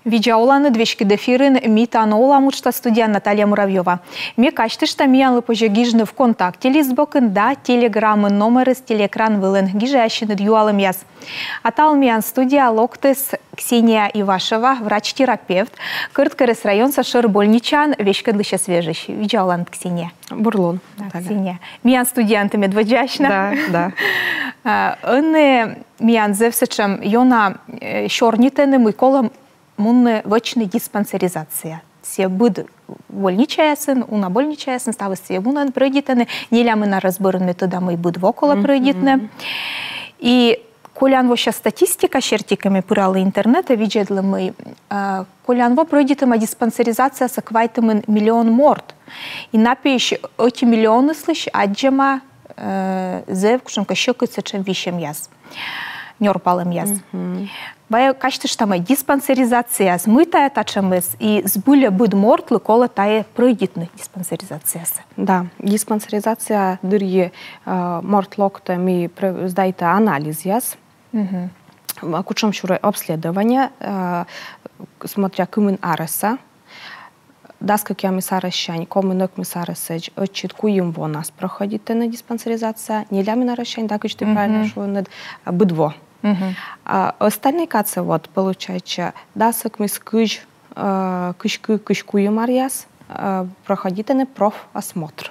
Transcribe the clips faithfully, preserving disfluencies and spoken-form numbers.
Видза оланныд! Веськыд эфирын «Ми тані олам» уджтас, студияын Наталья Муравьёва. Ме казьтышта, миянлы позьӧ гижны ВКонтакте лист бокын да Телеграмын, номерыс телеэкран вылын. Гижӧй ассьыныд юалӧмъяс. А талун миян студияӧ локтіс Ксения Ивашева, врач-терапевт, Кӧрткерӧс районса шӧр больничаын веськӧдлысьӧс вежысь. Видза оланныд, Ксения. Бур лун, да, Наталья. Ксения. Миян студияын тэ медводдзаысь на. Да, да. А, ӧні миян зэв сэтшӧм ёна, э, сёрнитӧны, мый колӧ мунны вӧчны диспансеризация. Сійӧ быд больничаясын, уна больничаясын, ставыс сійӧ мунӧны, прӧйдитӧны, нелямын арӧс бӧрын, ме тӧда, мый быд во колӧ прӧйдитны. И колян вося статистика серти кӧ ме пыралі интернетӧ, видзӧдлі, мый, э, колян во прӧйдитӧма диспансеризациясӧ квайтымын миллион морт. И на пиысь ӧти миллионыслысь аддзӧма, э, зэв кутшӧмкӧ сьӧкыд сэтшӧм висьӧмъяс, нёрпалӧмъяс. Вай казьтышта, мый диспансеризацияыс, мый тайӧ татшӧмыс, и збыль-ӧ быд мортлы колӧ тайӧ прӧйдитны, диспансеризациясӧ? Да, диспансеризация дырйи, э, морт локтӧ, мый прӧ-, сдайтӧ анализъяс. М, кутшӧмсюрӧ обследование, э, смотря кымын арӧса. Дас кӧкъямыс арӧссянь комын ӧкмыс арӧсӧдз ӧтчыд куим вонас проходитӧны диспансеризация, нелямын арӧссянь, да, кыдз тэ правильно шуинныд, а, быд во. А остальнӧй кадсӧ, вот, получается, дас ӧкмыс, кызь, э, кызь кы-, кызь куим аръяс, э, проходитӧны профосмотр.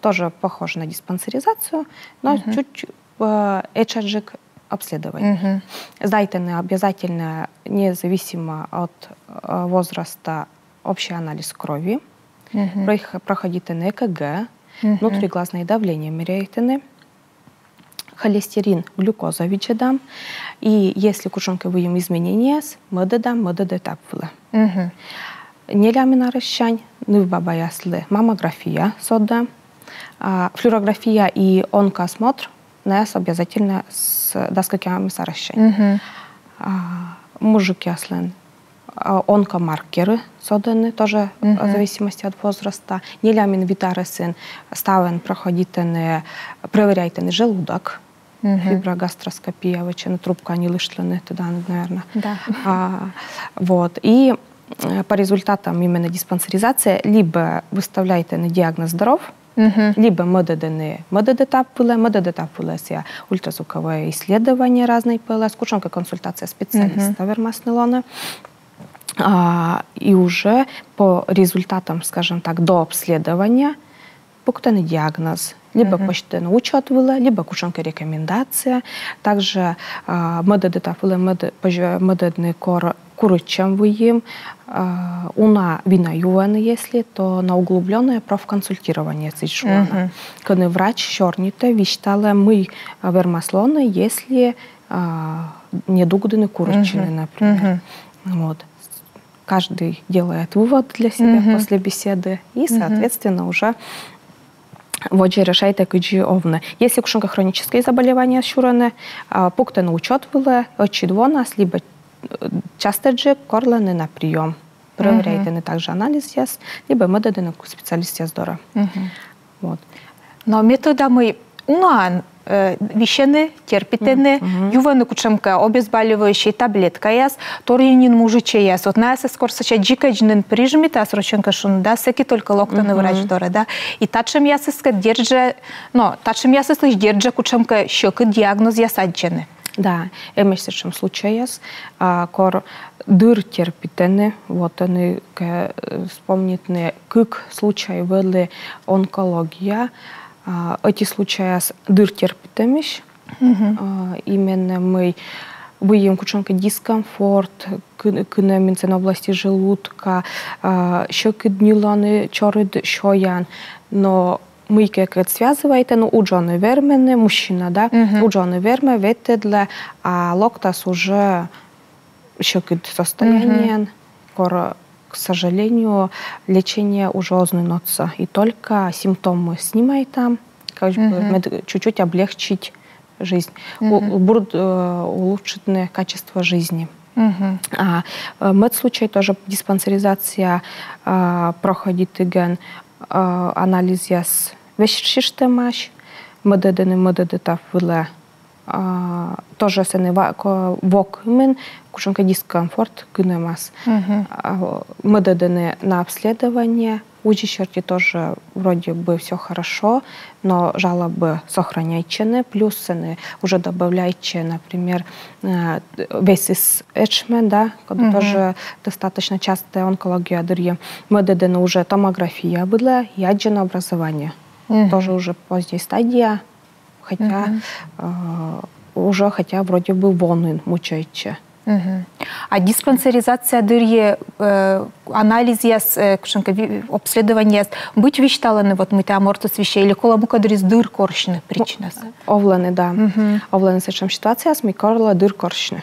Тоже похоже на диспансеризацию, но чуть, э, этшаджык обследование. Сдайтӧны обязательно, независимо от, э, возраста, общий анализ крови. Прох-, проходитӧны ЭКГ, внутриглазное давление меряйтӧны, холестерин, глюкоза видзӧдам. И если кутшӧмкӧ выйым изменениеяс, мӧдӧдам мӧдӧд этап вылӧ. Нелямын арӧссянь нывбабаяслы маммография содӧ, а, флюорография и онкоосмотр, найӧ обязательно с дас кӧкъямыс арӧссянь. А, мужикъяслӧн, а, онкомаркеры содӧны тоже, а, в зависимости от возраста. Нелямын вит арӧсын ставӧн проходитӧны, проверяйтӧны желудок. Фиброгастроскопия вӧчӧны, трубка ньылыштлӧны, тӧданныд, наверное. Да. А, вот. И, э, по результатам именно диспансеризации либӧ выставляйтӧны диагноз «здоров», либӧ мӧдӧдӧны мӧдӧд этап вылӧ, мӧдӧд этап вылӧ сійӧ ультразвуковое исследование разнӧй пӧлас, кутшӧмкӧ консультация специалистӧс вермасны лоны. А, и уже по результатам, скажем так, дообследования пуктӧны диагноз, либӧ пӧсьтӧны учёт вылӧ, либӧ кутшӧмкӧ рекомендация. Также, а, мӧдӧд этап вылӧ мӧд-, позьӧ мӧдӧдны, кор куритчӧм выйым, а, уна вина юӧны, если, то на углублённое профконсультирование, сідз шуам. Кӧні врач сёрнитӧ, висьталӧ, мый, а, вермас лоны, если, а, не дугдыны куритчыны, например. Вот. Каждый делает вывод для себя после беседы и, соответственно, уже водзӧ решайтӧ, кыдзи овны. Если кутшӧмкӧ хроническӧй заболевание сюрӧны, а, пуктӧны учёт вылӧ ӧтчыд вонас, либӧ, э, частӧджык корлӧны на приём. Проверяйтӧны также анализъяс, либӧ мӧдӧдӧны ку-, специалистъяс дорӧ. Вот. Но ме тӧда, мый унаӧн, э, висьӧны, терпитӧны, юӧны кутшӧмкӧ обезболивающӧй таблеткаяс, торйӧн нин мужичӧйяс. Вот найӧс эськӧ кор сэтшӧм дзикӧдз нин прижмитӧ, а срочнӧ кӧ шуны, да, сэки только локтӧны врач дорӧ, да. И татшӧмъясыскӧд дерт жӧ, но татшӧмъясыслысь дерт жӧ кутшӧмкӧ сьӧкыд диагнозъяс аддзӧны. Да, эмӧсь сэтшӧм случайяс, а, кор дыр терпитӧны, вот ӧні кӧ, э, вспомнитны, кык случай вӧлі онкология, а, ӧти случайяс дыр терпитӧмысь, а, именно мый выйым кутшӧмкӧ дискомфорт, кы-, кынӧминсӧн области желудка, а, сьӧкыд ньылӧны чорыд сёян, но мыйкӧ кӧ связывайтӧ, но уджавны вермӧны, мужчина, да, уджавны вермӧ, ветлӧдлӧ, а локтас уже сьӧкыд состояниеӧн, кор, к сожалению, лечение уже оз нин отсӧ. И только симптомы снимайтам, как бы мед чуть-чуть облегчить жизнь, у-, у-, бурд-, э, улучшитны качество жизни. А, э, мӧд случай тоже диспансеризация, а, проходитігӧн, а, анализъяс весьтсьыштӧмаӧсь, мӧдӧдӧны мӧдӧд этап вылӧ А, тоже сэні ва-, ко-, вок ымын кучӧмкӧ дискомфорт, кынӧмас. А, мӧдӧдӧны на обследование, УЗИ серти тоже вроде бы все хорошо, но жалобы сохраняйтчӧны, плюс сэні уже добавляйтчӧ, например, э, весыс этшмӧ, да, коді тоже достаточно часто онкология дырйи. Мӧдӧдӧны уже томография вылӧ и аддзӧны образование. Тоже уже поздняя стадия, хотя э, уже хотя вроде бы во нин мучайтчӧ. А диспансеризация дырйи, э, анализъяс, э, кучӧмкӧ ви-, обследованиеяс быть висьталӧны, вот мый тайӧ мортыс висьӧ, или колӧ мукӧддырйиыс дыр корсьны причинасӧ? Овлӧны, да. Овлӧны сэтшӧм ситуацияяс, мый колӧ дыр корсьны.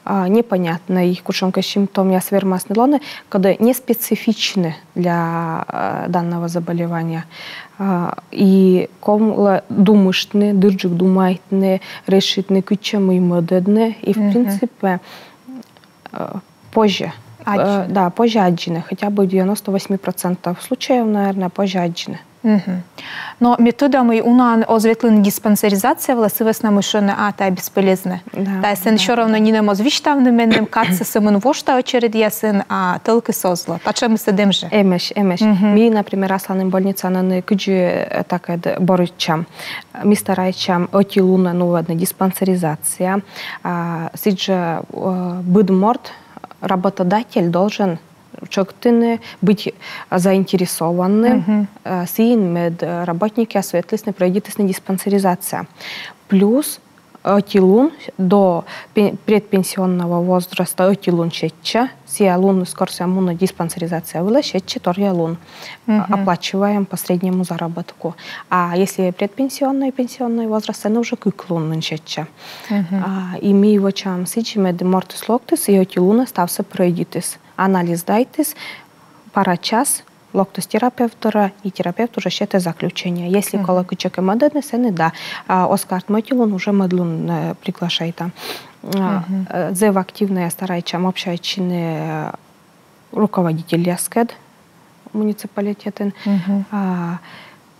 А, непонятно, и кучӧмкӧ симптомъяс вермасны лоны, коді не специфичны для э, данного заболевания. А, и колӧ думыштны, дырджык думайтны, решитны, кытчӧ мый мӧдӧдны. И, в принципе, э, позже. Э, да, позже аддзыны. Хотя бы в девяносто восемь процентов случаев, наверное, позже аддзыны. Но ме тӧда, мый унаӧн оз ветлыны диспансеризация вылӧ сы вӧсна, мый шуӧны: а, тайӧ бесполезно. Да, тайӧ сэн всё равно нинӧм оз висьтавны меным, кадсӧ сӧмын вошта очередьясын, а тӧлкыс оз ло. Татшӧмыс эм жӧ? Эмӧсь, эмӧсь. Ми, например, асланым больницаын кыдзи, э, так, э, боритчам. Ми старайтчам ӧти лунӧн нуӧдны диспансеризация. А, сідзжӧ, э, быд морт, работодатель должен тшӧктыны, быть заинтересованным, э, сыын, мед, э, работникъяс ветлісны, пройдитісны диспансеризация. Плюс ӧти лун до пе-, предпенсионного возраста, ӧти лун сетчӧ, сійӧ луныс, кор сійӧ мунӧ диспансеризация вылӧ, сетчӧ торъя лун. Оплачиваем по среднему заработку. А если предпенсионный, пенсионный возраст, сэні уже кык лун нин сетчӧ. А, и ми вӧчам сідзи, мед мортыс локтіс и ӧти лунӧ ставсӧ пройдитіс. Анализ сдайтіс, пара час, локтіс терапевт дорӧ, и терапевт уже сетӧ заключение. Если колӧ кытчӧкӧ мӧдӧдны, сэні да. А оз кӧ артмы ӧти лун, уже мӧд лун, э, приглашайта. А, э, зэв активнӧя старайтчам общайтчыны, э, руководительяскӧд муниципалитетын. А,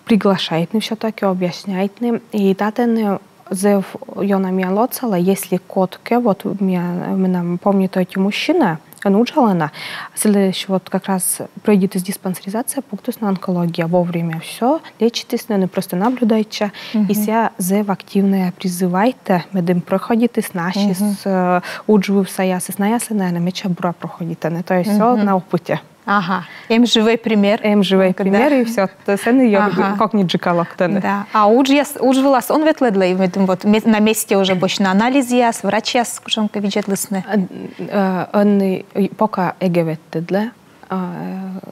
приглашайтны всё-таки, объясняйтны. И татӧн зэв ёна миянлы отсалӧ, если кодкӧ, вот миян, менам помнитӧ ӧти мужчина, ӧні уджалӧ на, сылысь вот как раз пройдитіс диспансеризация, пуктісны онкология, вовремя всё, лечитісны, ӧні просто наблюдайтчӧ, и сійӧ зэв активнӧя призывайтӧ, медым проходитісны, ассьыс, э, удж вывсаясыс, наяслы, наверно, медся бура проходитӧны, то есть всё на опыте. Ага. Эм живӧй пример. Эм живӧй пример, и всё. Сэні ёна кокниджыка локтӧны. Да. А уджъяс, удж вылас он ветлӧдлӧй, вот ме-, на месте уже босьтны анализъяс, врачьяс кучӧмкӧ видзӧдлісны? Э, э, ӧні, э, пока эгӧ ветлӧдлӧ, а,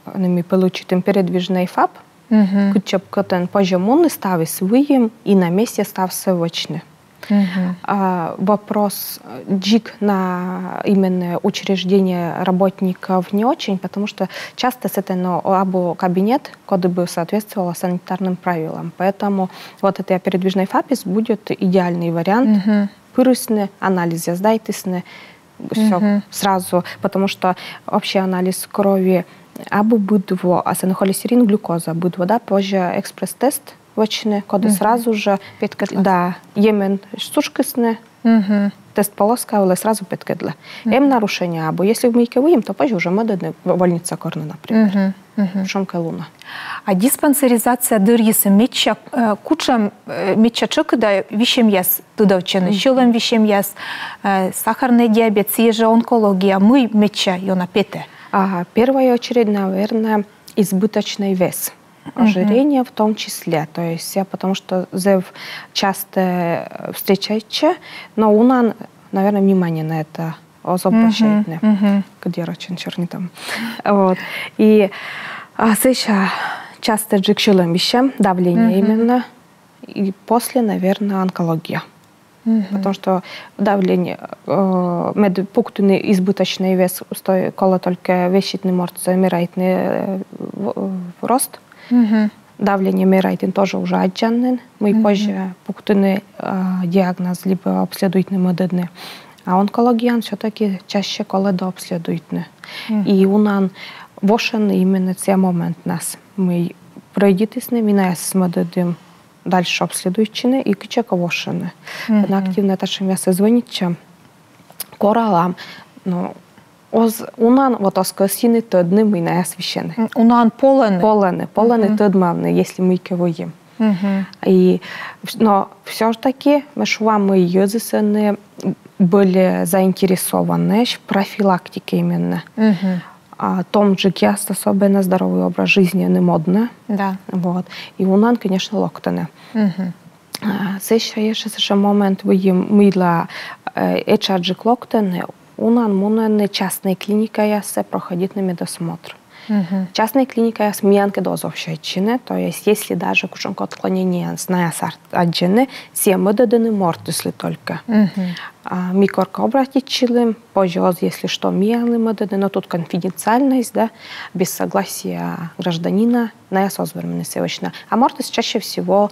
э, ӧні ми получитім передвижный ФАП, кытчӧ кӧть позьӧ мунны, ставыс выйым, и на месте ставсӧ вӧчны. А, вопрос, э, дзик на именно учреждение работников не очень, потому что часто сэтӧн, но, абу кабинет, коді бы соответствовал санитарным правилам. Поэтому вот это передвижный ФАП будет идеальный вариант. Пырисны, анализъяс сдайтісны, всё сразу, потому что общий анализ крови абу быд во, а сэні холестерин, глюкоза быд во, да, позже экспресс-тест вӧчны, коді сразу же петкӧдлӧ. Да, емен сушкисны, тест полоска вылӧ сразу петкӧдлӧ. Эм нарушение абу. Если мыйкӧ выйым, то позже уже мӧдӧдны бо-, больница корны, например. Кучӧмкӧ лунӧ. А диспансеризация дырйиыс медся, э, кучӧм, э, медся тшӧкыда висьӧмъяс тыдовтчӧны, сьӧлӧм висьӧмъяс, э, сахарный диабет, сійӧ жӧ онкология, мый медся ёна петӧ? Ага, первая очередь, наверное, избыточный вес. Ожирение в том числе. То есть я, потому что зэв часто, э, встречайтчӧ, но унаӧн, наверное, внимание на это оз обращайтны. Кыдзи рочӧн сёрнитам. Вот. И, а, сэсся частӧджык сьӧлӧм висьӧм, давление именно. И после, наверное, онкология. Потому что давление, э, мед пуктыны избыточный вес, сто-, колӧ только веситны мортсӧ, мерайтны, э, в-, э, рост. Давление мерайтны тоже уже аддзанныд, мый позже пуктыны, э, диагноз либӧ обследуйтны, мӧдӧдны. А онкологияын всё-таки чаще колӧ дообследуйтны. И унаӧн вошӧны именно сійӧ моментнас, мый пройдитісны, ми наясӧс мӧдӧдім, дальше обследуйтчыны и кытчӧкӧ вошӧны. Ӧні активнӧ татшӧмъясӧс звӧнитчӧм, коралам, но оз, унаӧн вот оз кӧсйыны тӧдны, мый наяс висьӧны. Унаӧн полӧны. Полӧны, полӧны тӧдмавны, если мыйкӧ выйым. И вс-, но всё ж таки ме шуа, мый йӧзыс ӧні более заинтересованнӧсь в профилактике именно. А томджыкъяс, особенно здоровый образ жизни, ӧні моднӧ. Да. Вот. И унаӧн, конечно, локтӧны. А сэсся ещӧ сэтшӧм момент выйым, мыйла, э, этшаджык локтӧны, унаӧн мунӧны частнӧй клиникаясӧ проходитны медосмотр. Частнӧй клиникаяс миянкӧд оз общайтчыны, то есть если даже кутшӧмкӧ отклонениеяс наяс ар-, аддзӧны, сійӧ мӧдӧдӧны мортыслы только. А ми коркӧ обратитчылім, позьӧ оз, если что, миянлы мӧдӧдны, но тут конфиденциальность, да, без согласия гражданина наяс оз вермыны сійӧ вӧчны. А мортыс чаще всего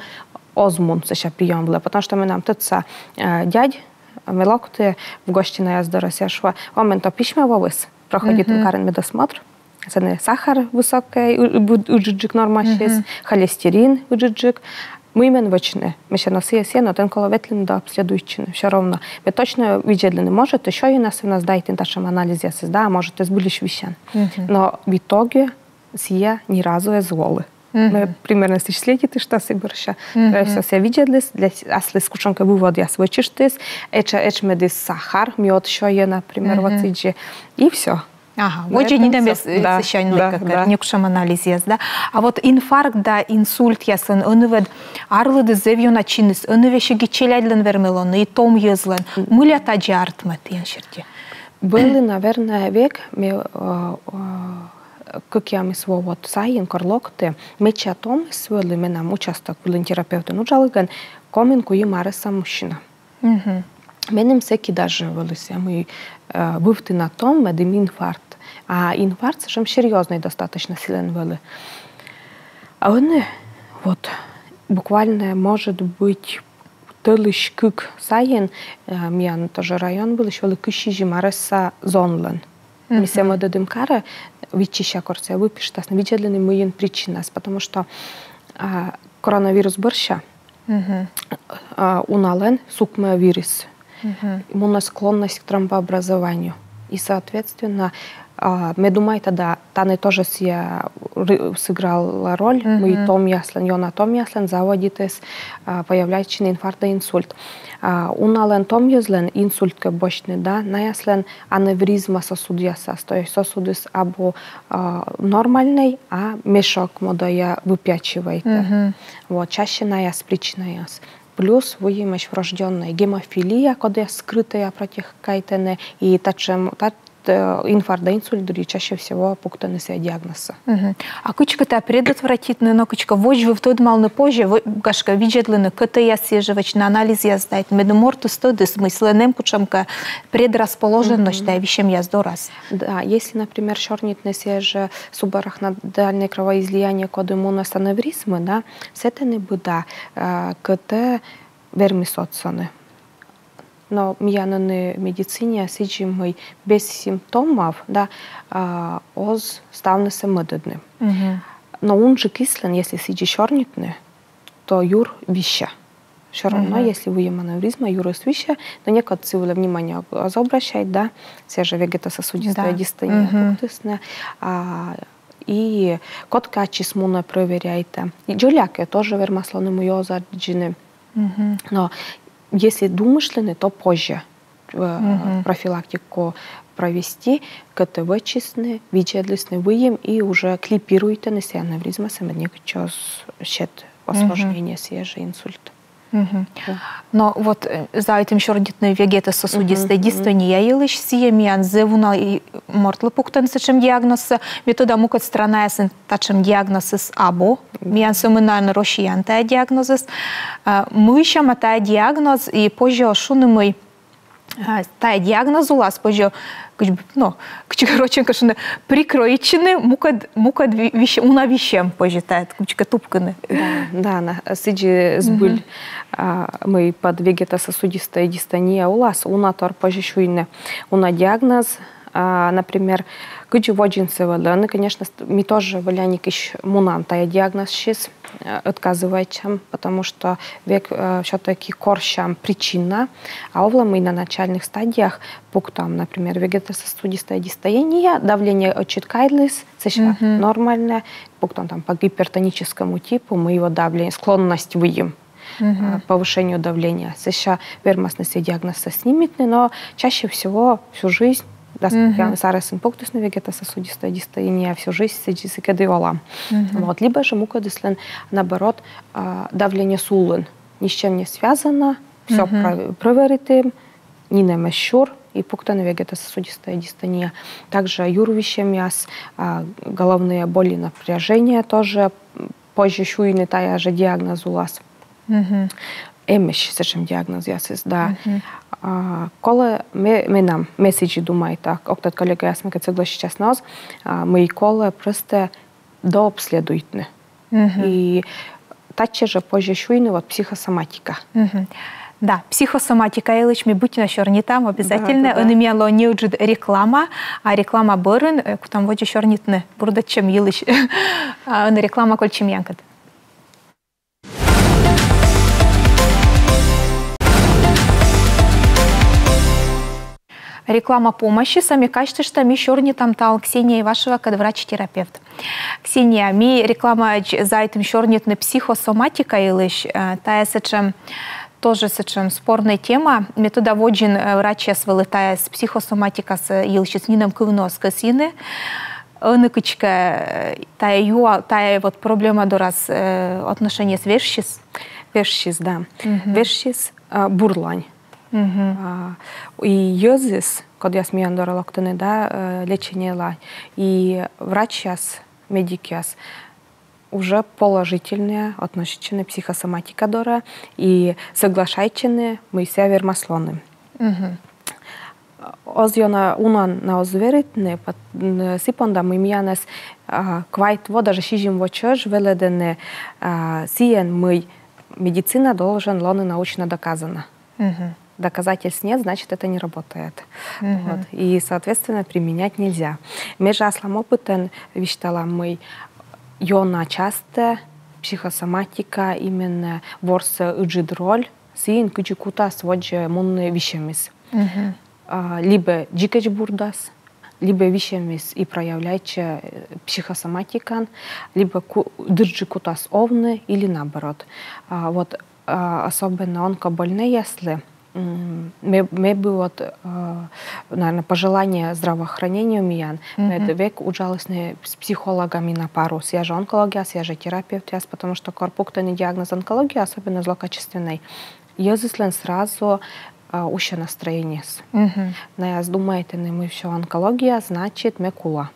оз мун сэсся приём вылӧ, потому что менам тӧдса, э, дядь, ме локті в гости наяс дорӧ, сійӧ шуӧ: «О, мен то письмӧ воис, проходитны карын медосмотр, сэні сахар высокӧй, ы-, ы-, ыджыдджык нормасьыс, холестерин ыджыдджык. Мый мен вӧчны?» Мися, но сійӧ, сійӧ, но тэн колӧ ветлыны да обследуйтчыны всё равно. Ме точно видзӧдлыны, может, ещё и на сына сдайтны татшӧм анализъясыс, да, а может, збыльысь висьӧн. Но в итоге сійӧ ни разу эз волы. Ме примерно сідз следиті, что сы бӧрся. Всё, сійӧ видзӧдліс, для с-, аслыс кутшӧмкӧ выводъяс вӧчыштіс, этша, этшмӧдіс сахар, мед ещё и, например, вот сідзи. И всё. Ага, водзӧ нинӧм эз, да, сысянь да, да, некутшӧм анализъяс, да. А вот инфаркт да инсультъяслӧн ӧні ведь арлыдыс зэв ёна чиніс, ӧні весиг и челядьлӧн вермӧ лоны, и том йӧзлӧн. Мыйла тадзи артмӧ тіян серти? Вӧлі, наверное, век, ме, э, э, кӧкъямыс во вот сайын, кор локті, медся томыс вӧлі, менам участок вылын терапевтӧн уджалігӧн, комын куим арӧса мужчина. Меным сэки даже вӧлі сійӧ, мый, э, вывті на том, медым инфаркт. А инфаркт сэтшӧм серьёзнӧй достаточно сылӧн вӧлі. А ӧні вот буквально, может быть, тӧлысь кык сайын, э, миян тоже район вылысь вӧлі кызь сизим арӧса зонлӧн. Ми сійӧс мӧдӧдім карӧ, виччыся, кор сійӧ выпишитас, но видзӧдлыны, мыйын причинас, потому что, а, коронавирус бӧрся, а, уналӧн сукмӧ вирыс. Мунӧ склонность к тромбообразованию. И, соответственно, а, ме думайта, да, тані тоже сійӧ ры-, сыграла роль, мый томъяслӧн, ёна томъяслӧн заводитіс, а, появляйтчыны инфаркт да инсульт. А, уналӧн том йӧзлӧн инсульт кӧ босьтны, да, наяслӧн аневризма сосудъясас, то есть сосудыс абу, а, нормальнӧй, а мешок мӧдӧя выпячивайтӧ. Вот, чаще наяс причинаяс. Плюс выйым эсь врождённӧй гемофилия, кодъяс скрытӧя протекайтӧны, и татшӧм, тат-, э, инфаркт да инсульт дырйи чаще всего пуктӧны сійӧ диагнозсӧ. А кыдзкӧ тайӧ предотвратитны, но кыдзкӧ водзвыв тӧдмавны позьӧ, во-, гашкӧ, видзӧдлыны, кӧтаяс сійӧ жӧ вӧчны, анализъяс сдайтны, медым мортыс тӧдіс, мый сылӧн эм кутшӧмкӧ предрасположенность тайӧ висьӧмъяс дорас. Да, если, например, сёрнитны сійӧ жӧ субарахноидальное кровоизлияние, коді мунӧ с аневризмы, да, сэтӧні быдӧн, э, КТ вермис отсавны. Но миян ӧні медицинаяс сідзи, мый без симптомов, да, а, оз ставнысӧ мӧдӧдны. Но унджык ислӧн, если сідзи сёрнитны, то юр висьӧ. Всё равно, если выйым аневризма, юрыс висьӧ, но некод сы вылӧ внимание оз обращайт, да, сійӧ жӧ вегетососудистая дистония пуктісны, а, и кодкӧ ачыс мунӧ проверяйтӧ. И дзоля кӧ тоже вермас лоны, мый оз аддзыны. Но если думыштлыны, то позьӧ, э, профилактику провести, КТ вӧчисны, видзӧдлісны выйым и уже клипируйтӧны сійӧ аневризмасӧ, мед некытчӧ оз сет осложнение, сійӧ жӧ инсульт. Но вот, э, заводитім сёрнитны вегетососудистая дистония йылысь, сійӧ миян зэв уна и мортлы пуктӧны сэтшӧм диагнозсӧ. Ме тӧда, мукӧд странаясын татшӧм диагнозыс абу. Миян сӧмын на Россияын тайӧ диагнозыс. А мый сяма тайӧ диагноз, и позьӧ шуны, мый, а, тайӧ диагноз улас позьӧ, кыдз-, ну, кыдз рочӧн кӧ шуны, прикройтчыны мукӧд, мукӧд ви-, вись-, уна висьӧм позьӧ тайӧ кыдзкӧ тупкыны. Да, да, на, сідзи збыль, а, мый под вегетососудистая дистония улас уна тор позьӧ сюйны. Уна диагноз, А, например, кыдзи водзынсӧ вӧлі. Ну, конечно, ст- ми тоже вӧляникысь мунам тайӧ диагнозсьыс, э, отказывайтчам, потому что век все-таки корсям причина, а овлӧ мый на начальных стадиях пуктам, например, вегетососудистая дистония, давление ӧтчыд кайліс, сэсся нормальнӧ, пуктам там по гипертоническому типу, мый вот давление, склонность выйым, а, повышению давления. Сэсся вермасны сійӧ диагнозсӧ снимитны, но чаще всего всю жизнь, да, прям сарӧсын пуктісны вегетососудистая дистония, всю жизнь сідзи сыкӧд и олам. Вот. Либо же мукӧдыслӧн, наоборот, а, давление сулын, ни с чем не связано, все проверитім, нинӧм эз сюр, и пуктӧны вегетососудистая дистония. Также юр висьӧмъяс, а, головные боли, напряжение тоже, м, позьӧ сюйны тайӧ жӧ диагноз улас. Эмӧсь сэтшӧм диагнозъясыс, да. А, колӧ ме- менам, ме сідзи думайта, ӧктӧд коллегаясмӧкӧд согласитчас на оз, а, мый колӧ просто дообследуйтны. И татчӧ жӧ позьӧ сюйны вот психосоматика. Да, психосоматика йылысь ми быттьӧ на сёрнитам обязательно. Да, да, да. Ӧні миян лоӧ неыджыд реклама, а реклама бӧрын, э, кутам водзӧ сёрнитны бурдӧдчӧм йылысь. А ӧні реклама, кольччӧй миянкӧд. Реклама помасьӧ, а ме казьтышта, ми сёрнитам талун Ксения Ивашевакӧд, врач-терапевт. Ксения, ми рекламаӧдз заводитім сёрнитны психосоматика йылысь, э, тайӧ сэтшӧм, тоже сэтшӧм спорная тема. Ме тӧда, водзын, э, врачьяс вӧлі тайӧс, психосоматикасӧ йылысь нинӧм кывнӧ оз кӧсйыны. Ӧні кыдзкӧ, э, тайӧ юа-, тайӧ вот проблема дорас, э, отношениеыс вежсис? Вежсис, да. Вежсис, а, бурлань. А, и йӧзыс, кодъяс миян дорӧ локтӧны, да, э, лечениелы, и врачьяс, медикъяс уже положительнӧя относитчӧны психосоматика дорӧ и соглашайтчӧны, мый сійӧ вермас лоны. Оз ёна унаӧн на оз веритны, пот- н- сы понда, мый миянӧс, а, квайт во, даже сизим во чӧж велӧдӧны, а, сійӧн, мый медицина должен лоны научно доказана. Доказательств нет, значит, это не работает. Вот. И, соответственно, применять нельзя. Ме жӧ аслам опытӧн висьтала, мый ёна частӧ психосоматика именно ворсӧ ыджыд роль сыын, кыдзи кутас водзӧ мунны висьӧмыс. А, либӧ дзикӧдз бурдас, либӧ висьӧмыс и проявляйтчӧ, э, психосоматикаӧн, либӧ ку- дырджык кутас овны или наоборот. А, вот, а, особенно онкобольнӧйяслы, м, ме, ме бы вот, э, наверное, пожелание здравоохранению миян, мед век уджалісны с психологами на пару, сійӧ жӧ онкологияс, сійӧ жӧ терапевтъяс, потому что кор пуктӧны диагноз онкология, особенно злокачественнӧй, йӧзыслӧн сразу, а, усьӧ настроениеыс. Наяс думайтӧны, мый всё, онкология, значит, ме кула.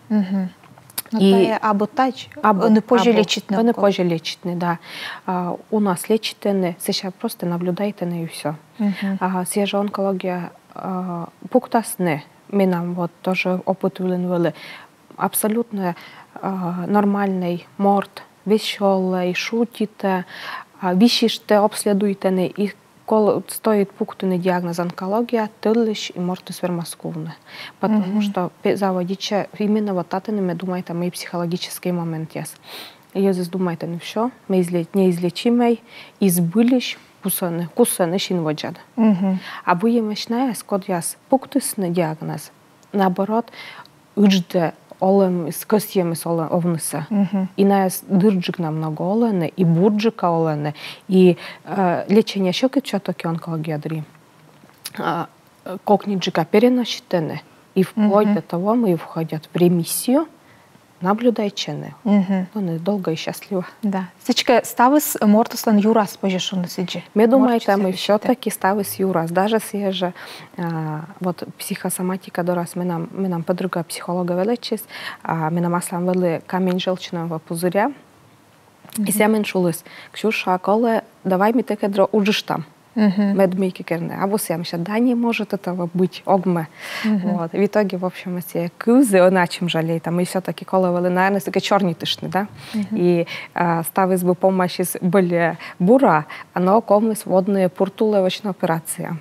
Но и тайӧ абу тадз, абу, ӧні позьӧ лечитны, ӧні позьӧ лечитны, да. А, у нас лечитӧны, сэсся просто наблюдайтӧны и всё. А, сійӧ жӧ онкология, а, пуктасны, менам вот тоже опыт вылын вӧлі, абсолютно, а, нормальнӧй морт, весёлӧй, шутитӧ, а, висьыштӧ обследуйтӧны, и кор стоит пуктыны диагноз онкология, тӧлысь и мортыс вермас кувны. Потому что пе- заводитчӧ именно вот татӧні, ме думайта, мый психологическӧй моментъяс. Йӧзыс думайтӧны, всё, ме изле- неизлечимӧй, и збыльысь кусӧны, кусӧны син водзад. А быдӧнмӧсь наяс, кодъяс пуктісны диагноз, наоборот, ыдждӧ олӧмыс, кӧсйӧмыс олӧ- овнысӧ. И наяс дырджык намного олӧны, и бурджыка олӧны, и, э, лечение сьӧкыд всё-таки онкология дырйи. А, э, кокниджыка переноситӧны, и вплоть до того, мый входят в ремиссию, наблюдайтчӧны. Но не долго и счастливо. Да. Сідзкӧ, ставыс мортыслӧн юрас, позьӧ шуны сідзи. Ме думайта, мый всё-таки ставыс юрас. Даже сійӧ жӧ, а, вот психосоматика дорас менам, менам подруга психологӧ велӧдчис, а, менам аслам вӧлі камень желчного пузыря. И сійӧ мен шуліс: «Ксюша, колӧ, давай ми тэкӧд уджыштам. Мед мыйкӧ керны». А вӧсна мися, да не может этого быть, огмӧ. Вот. В итоге, в общем, сійӧ кывзі, ӧні ачым жалейта, мый всё-таки колӧ вӧлі, наверное, сыкӧд сёрнитыштны, да? И, а, ставыс бы помасис более бура, но ковмис водны пуртулы вӧчны операция.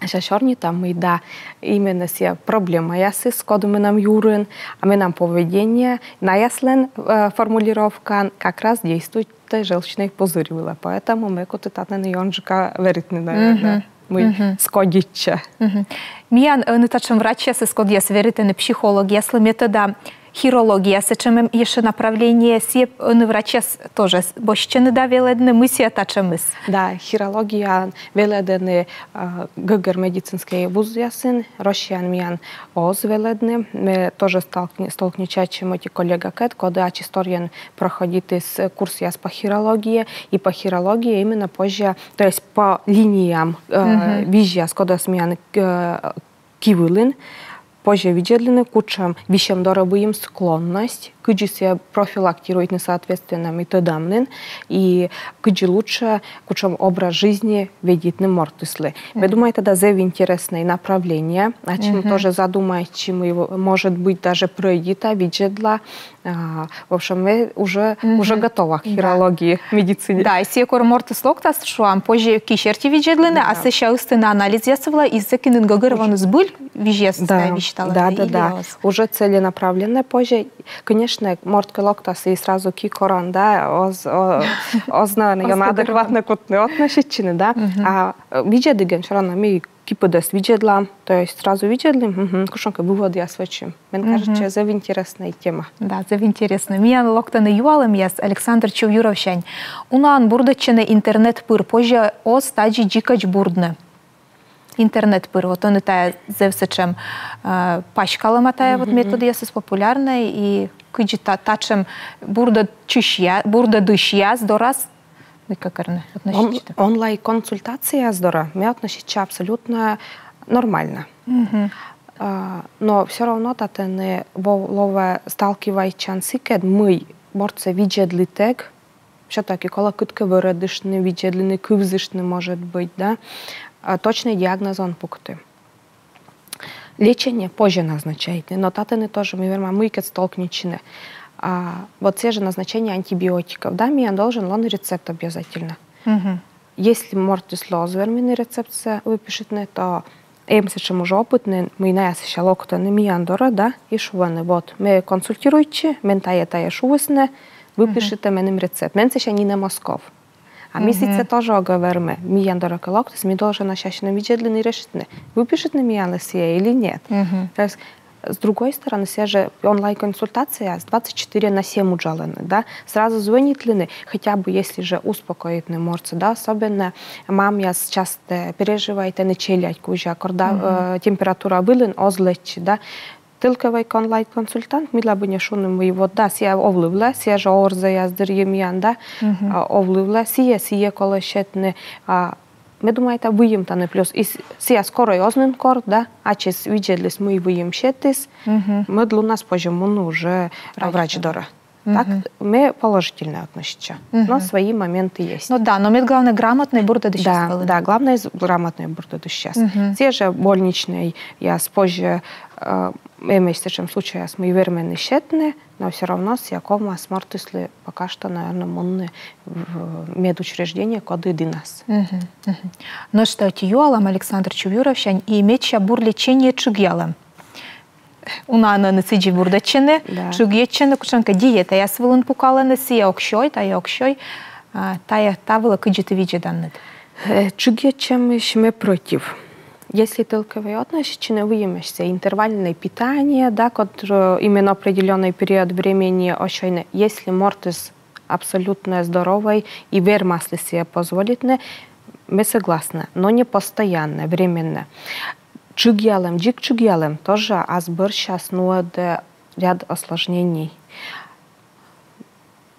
Сэсся сёрнитам, мый да, именно сія проблемаясыс, коді менам юрын, а менам поведение, наяслэн э, формулировкаын как раз действует желчный пузырь вылэ. Поэтому ме куті татэн ёнджыка веритны, наверное. Мый скодитча. Миян ӧні татшем врачьясыс, кодъяс веритэны психологъяслы, ме тӧда, хирология, сэтшем эм ещё направление, сія ӧні врачьяс тоже босьтчены да велэдны, мый сія татшемыс. Да, хирология велэдэны э, гӧгӧр медицинскӧй вузъясын, Россияын миян оз велэдны. Ме тоже столкни- столкнитча ачым ӧти коллегакӧд, коді ачыс торйӧн проходитіс курсъяс по хирологии, и по хирологии именно позже, то есть по линиям э, визьяс, кодъяс миян э, ки вылын, позже видзедлыны, кутшем висьӧм дорӧ выйым склонность, кыдзи сія профилактируйтны, соответственно, ми тӧдам нин, и кыдзи лучше, кутшем образ жизни ведитны мортыслы. Ме думайта, да, зэв интереснӧй направление, ачым тоже задумайтчи, мый, может быть, даже пройдита, видзедла, а, в общем, ме уже, уже готова к хирологии, медицине. Да, и сія кор мортыс локтас, шуам, позже ки серти видзедлыны, а сэсся ыстыны анализъяс вылэ, и сэки нин гӧгӧрвоны, збыль визьяс да, висьталаны, да, да, или да. Оз. Уже целенаправленно позже, конечно, морт кӧ локтас и сразу ки коран, да, оз, о- оз на, оз на адекватно кутны относитчыны, да. А э, видзедігем всё равно ми ки пыдӧс видзедлам, то есть сразу видзедлім, кутшӧмкӧ выводъяс вӧчим. Мен кажется, зэв интереснӧй тема. Да, зэв интереснӧй. Миян локтӧны юалӧмъяс Александр Чувьюровсянь. Унаӧн бурдӧдчӧны интернет пыр, позьӧ оз тадзи дзикӧдз бурдны? Интернет пыр, вот ӧні тая зэв сэтшем э, паськалӧма тая вот методъясыс, популярнӧй, и кыдзи та- татшем бурдӧдчысья- бурдӧдысьяс дорас мыйкӧ керны, относитчыты? Онлайн-консультацияяс дорӧ ме относитча абсолютно нормально. А, но всё равно татӧні лоӧ сталкивайтчан сыкӧд, мый мортсӧ видзедлытӧг, всё-таки колӧ кыткӧ вӧрӧдыштны, видзедлыны, кывзыштны, может быть, да, а, точнӧй диагноз он пукты. Лечение позже назначайтны, но татӧні тоже ми вермам мыйкӧ столкнитчыны. А, вот сія жӧ назначение антибиотиков, да, миян должен лоны рецепт обязательно. Если мортыслы оз вермыны рецептсӧ выпишитны, то эм сэтшем уже опыт нин, мый наяс сэсся локтӧны миян дорӧ, да, и шуӧны: вот, ме консультируйтчи, мен тая, тая шуисны, выпишитӧ меным рецепт. Мен сэсся нинӧм оз ков. А ми сэтчӧ тоже ог вермы. Миян дорӧ кӧ локтіс, ми должен асьным видзедлыны и решитны, выпишитны миянлы сія или нет. То есть, с другой стороны, сія жӧ онлайн-консультация двадцать четыре на семь уджалӧны, да, сразу звонитлыны, хотя бы если жӧ успокоитны мортсӧ, да, особенно мамъяс часто переживайтӧны челядь кузя, кор да э, температура вылын, оз лэччы, да, Тӧлковӧй онлайн-консультант, мыйла бы не шуны, мый вот да, сія овлывлӧ, сія жӧ орзаяс дырйи миян, да, а, овлывлӧ, сія, сія колӧ сетны, а, ме думайта, выйым тані плюс. И с- сія скорӧй оз нин кор, да, ачыс видзедліс, мый выйым сетіс, мӧд лунас позьӧ мунны уже врач дорӧ. Так, ме положительно относитча. Но свои моменты есть. Ну да, но мед главнӧй грамотнӧй бурдӧдысьяс. Да, главнӧй грамотнӧй бурдӧдысьяс. Сія жӧ больничнӧйяс позьӧ, э, эмӧсь сэтшем случайяс, мый вермӧны сетны, но всё равно сія ковмас мортыслы пока что, наверное, мунны в медучреждение, коді дінас. Но что, ӧти юалӧм Александр Чувьюровсянь, и медся бур лечение тшыгъялӧм. Унаӧн ӧні сідзи бурдӧдчӧны, тшыгйӧдчӧны, кутшӧмкӧ диетаяс вылын пукалӧны, сія ог сёй, тая ог сёй, а, тая, та вылӧ кыдзи ті видзӧданныд? Э, тшыгйӧдчӧмысь ме против. Если тӧлковӧй относитчыны, выйым эсся интервальное питание, да, код именно определённый период времени оз сёйны, если мортыс абсолютно здоровӧй и вермас ли сія позволитны, ме согласна, но не постоянно, временно. Тшыгъялӧм, дзик тшыгъялӧм тоже ас бӧрсяс нуӧдӧ ряд осложнений.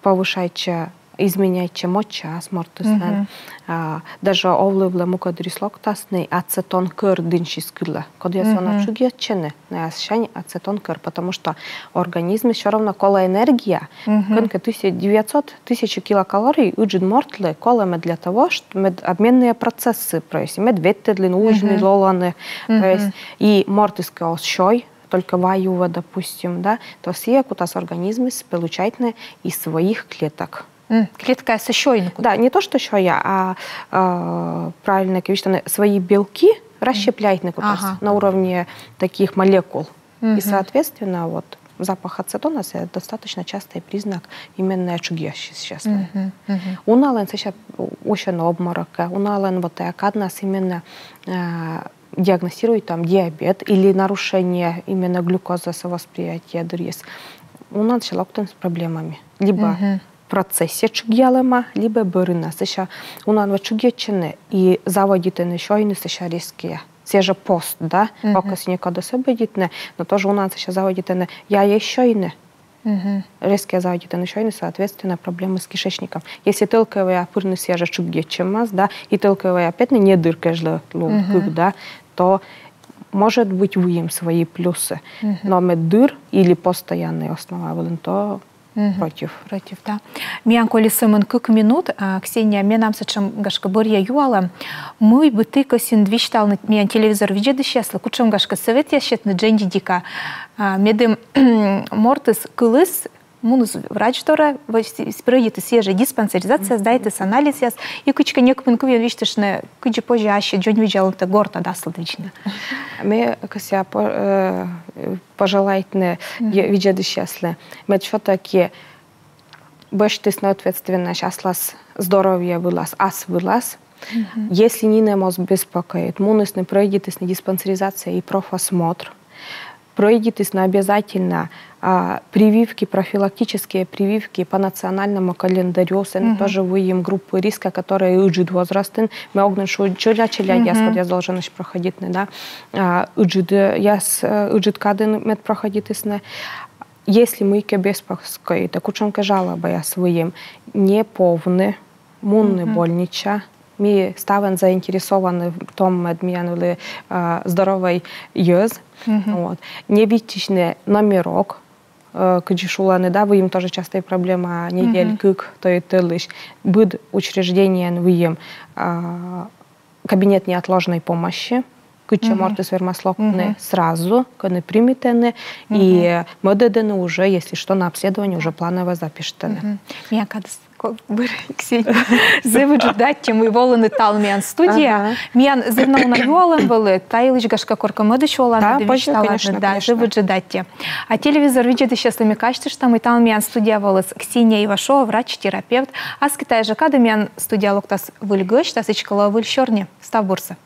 Повышайтчӧ, изменяйтчӧ мочаыс мортыслӧн. А, даже овлывлӧ мукӧддырйи локтасны, ацетон кӧр дінсьыс кылӧ. Кодъяс уна тшыгйӧдчӧны, наяссянь ацетон кӧр, потому что организмлы всё равно колӧ энергия. Кӧнкӧ тысяча девятьсот, тысяча килокалорий ыджыд мортлы колӧ мед для того, что мед обменные процессы провести, мед ветлыны, узьмыны, лоланы. То есть и мортыс кӧ оз сёй, только ваюӧ, допустим, да, то сія кутас организмыс получайтны из своих клеток. М, клеткаяссӧ сёйны кутас. Да, не то, что сёя, а, э, правильно, конечно, свои белки, расщепляйтны кутас на уровне таких молекул. И, соответственно, вот запах ацетона — это достаточно частый признак именно тшыгъясьысьяслэн. Уналэн сэсся усьӧны обморокъяс, уналэн вот, э, каднас именно, э, диагностирует там диабет или нарушение именно глюкозы восприятия дырйиыс. Унаын сэсся локтӧны с проблемами. Либо в процессе тшыгъялӧма, либо бӧрынас. Сэсся унаын вӧлі тшыгйӧдчӧны и заводитӧны сёйны сэсся резкӧя. Сійӧ жӧ пост, да, пока некодӧс ӧбӧдитны, но тоже унаын сэсся заводитӧны яйӧ сёйны. Резкӧя заводитӧны сёйны, соответственно, проблемы с кишечником. Если тӧлкӧ вайӧ пырны сійӧ жӧ тшыгйӧдчӧмас, да, и тӧлкӧ вайӧ петны недыр кежлӧ лун кык, да, то, может быть, выйым свои плюсы. Но мед дыр или постоянный основа вылын, то против. Против, да. Миян коли сӧмын кык минут, а, Ксения, менам сэтшӧм, гашкӧ, бӧръя юалӧм. Мый бы ті кӧсйин висьталны миян телевизор видзӧдысьяслы, кутшӧм, гашкӧ, сӧветъяс сетны дженьыдика, а, медым мортыс кыліс, муніс врач дорӧ, вӧсь-, прӧйдитіс сійӧ жӧ диспансеризация, сдайтіс анализъяс, и кыдзкӧ некымын кывйӧн висьтыштны, кыдзи позьӧ ассьыд дзоньвидзалунтӧ гортад аслыд видзны. Ме кӧсъя по-, э, пожелайтны е-, видзӧдысьяслы, мед всё-таки босьтісны ответственность аслас здоровье вылас, ас вылас. Если нинӧм оз беспокоит, мунісны, пройдитісны диспансеризация и профосмотр. Пройдитісны обязательно, а, прививки, профилактические прививки по национальному календарю. Сэні тоже выйым группы риска, которые ыджыд возрастын. Ме ог нин шу, челядь, челядьяс, кодъяс долженӧсь проходитны, да. А, ыджыдъяс, э, ыджыд кадын мед проходитісны. Если мыйкӧ беспокоит, кутшӧмкӧ жалобаяс выйым, не повны, мунны больничаӧ. Ми ставӧн заинтересованы в том, мед миян вӧлі, э, здоровӧй йӧз. Вот. Не виччысьны номерок, э, кыдзи шулӧны, да, выйым тоже частая проблема, недель кык, то и тӧлысь. Быд учреждениеын выйым, э, кабинет неотложной помощи, кытчӧ мортыс вермас локны сразу, кӧні примитӧны, и мӧдӧдӧны уже, если что, на обследование уже планово запишитӧны. Миян кадыс ко-, быр, Ксения. Зэв ыджыд аттьӧ, мый волінныд талун миян студияӧ. Миян зэв на уна юалӧм вӧлі, та йылысь, гашкӧ, коркӧ мӧдысь юаланныд, да, позже, конечно, да, конечно. Зэв ыджыд аттьӧ. А телевизор видзӧдысьяслы ми казьтыштам, мый талун миян студияӧ воліс Ксения Ивашова, врач-терапевт. Аски тайӧ жӧ кадӧ миян студияӧ локтас выль гӧсьт, а сідзкӧ, лоӧ выль сёрни. Став бурсӧ.